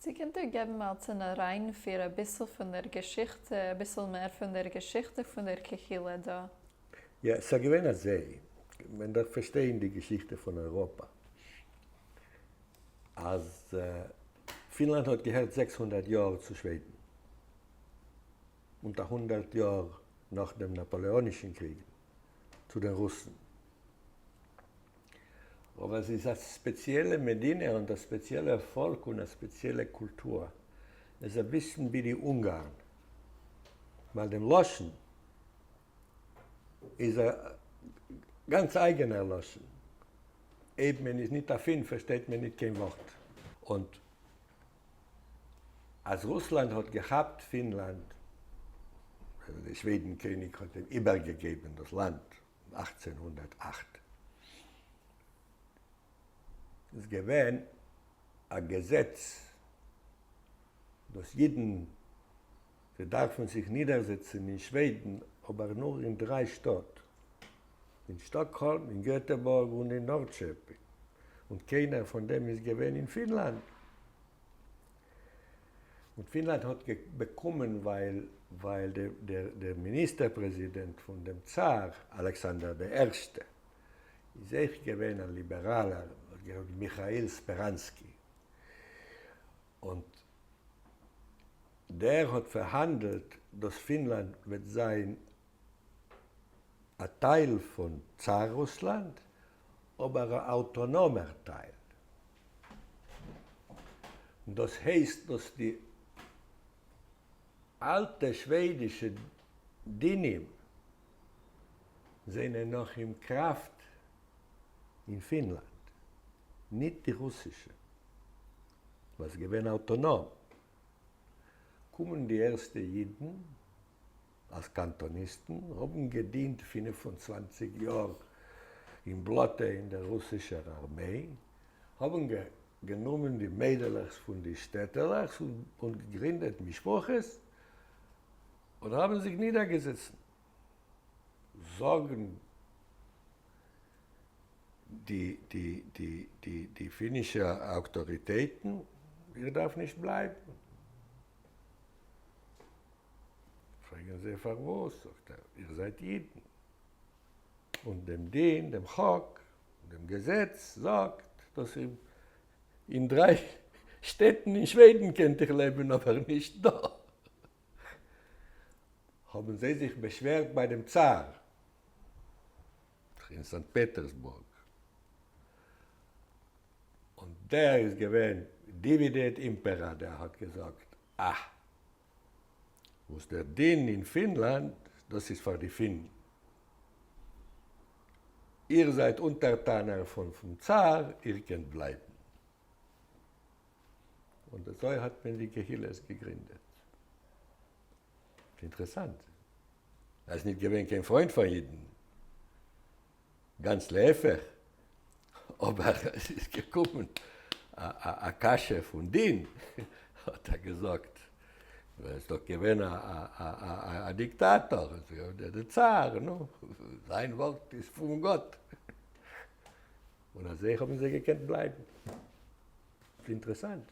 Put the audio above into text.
צי קענט איר געבן אלס אן אריינפיר אביסל פון דער געשיכטע, אביסל מער פון דער געשיכטע פון דער קהילה דא? יא, ס'איז געווען אזוי, מען דארף פארשטיין די געשיכטע פון אייראפע, אז פינלאנד האט געהערט 600 יאר צו שוועדן, און א 100 יאר נאך דעם נאפאלעאנישן קריג צו den רוסן. אבער עס איז א ספעציעלע מדינה און א ספעציעלע פאלק און א ספעציעלע קולטור. עס איז אביסל ווי די אונגארן, ווייל דעם לשון איז א גאנץ אייגענער לשון, אויב מען איז ניט א פין פארשטייט מען ניט קיין ווארט. און אז רוסלאנד האט געכאפט פינלאנד, דער שוועדן קעניג האט אים איבערגעגעבן דאס לאנד אין 1808, איז געווען א געזעץ דאס אידן זיי דארפן זיך נידערזעצן אין שוועדן אבער נאר אין דריי שטאט, אין שטאקהאלם, אין געטעבארג און אין נארדשעפינג, און קיינער פון דעם איז געווען אין פינלאנד. און פינלאנד האט באקומען ווייל ווייל דער מיניסטער פרעזידענט פון דעם צאר אלעקסאנדער דער ערשטע איז אויך געווען א ליבעראלער, מיכאיל ספעראנסקי, און דער האט פארהאנדלט דאס פינלאנד וועט זיין א טייל פון צאר רוסלאנד, אבער א אויטאנאמער טייל. דאס הייסט דאס די אלטע שוועדישע דינים זענען נאך אין קראפט אין פינלאנד, ניט די רוסישע וואס געווען אויטאנאם. קומען די ערשטע אידן אלס קאנטאניסטן, האבן געדינט 25 יאר אין בלאטע אין דער רוסישער ארמיי, האבן גענומען די מיידלעך פון די שטעטעלעך און געגרינדעט משפחות און האבן זיך נידערגעזעצן. זאגן די די די די די פינישע אויטאריטעטן, איר דארף נישט בלייבן. פרעגן זיי פארוואס, זאגט ער, איר זייט אידן, און דעם דין, דעם חוק, דעם געזעץ זאגט דאס אין דריי שטעטן אין שוועדן קענט איר לעבן אבער נישט דא. האבן זיי זיך באשווערט ביי דעם צאר אין סאנקט פעטערסבורג, און דער איז געווען divide et impera, דער האט געזאגט, אה, וואס דער דין אין פינלאנד, דאס איז פאר די פינען. איר זייט אונטערטאנער פון צאר, איר קענט בלייבן. און אזוי האט מען די קהילות געגרינדעט. אינטערעסאנט. ער איז ניט געווען קיין פריינט פאר אידן, גאנץ להיפך, אבער עס איז געקומען א קשיא פון דין, האט ער געזאגט, ער איז דאך געווען א דיקטאטאר, דער צאר, נו, זיין ווארט איז פון גאט. און אזוי האבן זיי געקענט בלייבן. אינטערעסאנט.